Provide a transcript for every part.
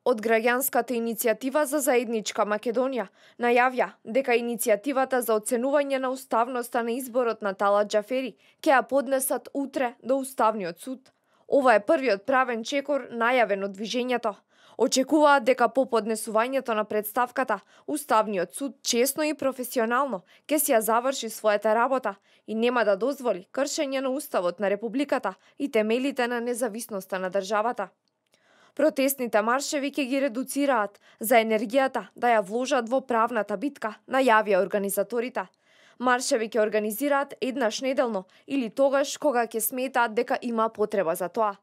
Од граѓанската иницијатива за заедничка Македонија најавија дека иницијативата за оценување на уставноста на изборот на Талат Џафери ќе ја поднесат утре до Уставниот суд. Ова е првиот правен чекор најавен од движењето. Очекуваат дека по поднесувањето на претставката, Уставниот суд честно и професионално ќе си ја заврши својата работа и нема да дозволи кршење на Уставот на Републиката и темелите на независноста на државата. Протестните маршеви ќе ги редуцираат за енергијата да ја вложат во правната битка, најавија организаторите. Маршеви ќе организираат еднаш неделно или тогаш кога ќе сметаат дека има потреба за тоа.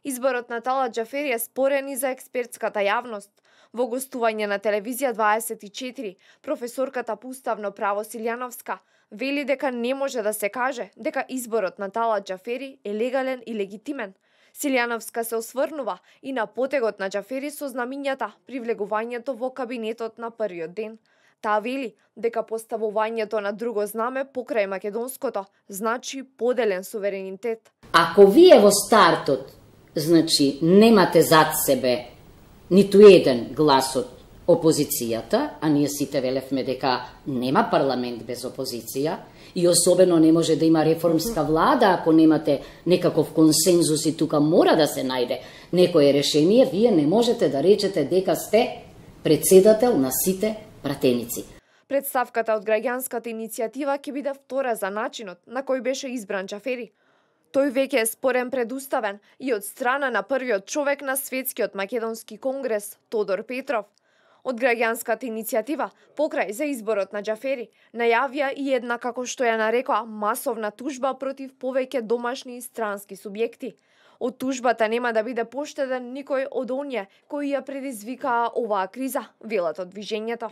Изборот на Талат Џафери е спорен и за експертската јавност. Во гостување на телевизија 24, професорката по уставно право Силјановска вели дека не може да се каже дека изборот на Талат Џафери е легален и легитимен. Силјановска се осврнува и на потегот на Џафери со знамињата при влегувањето во кабинетот на првиот ден. Таа вели дека поставувањето на друго знаме покрај македонското значи поделен суверенитет. Ако вие во стартот, значи, немате зад себе ниту еден глас од опозицијата, а ние сите велевме дека нема парламент без опозиција, и особено не може да има реформска влада ако немате некаков консензус и тука мора да се најде некое решение, вие не можете да речете дека сте председател на сите пратеници. Претставката од граѓанската иницијатива ќе биде втора за начинот на кој беше избран Џафери. Тој веќе е спорен предуставен и од страна на првиот човек на Светскиот македонски конгрес, Тодор Петров. Од граѓанската иницијатива, покрај за изборот на Џафери, најавија и една, како што ја нарекоа, масовна тужба против повеќе домашни и странски субјекти. Од тужбата нема да биде поштеден никој од оние кои ја предизвикаа оваа криза, велат од движењето.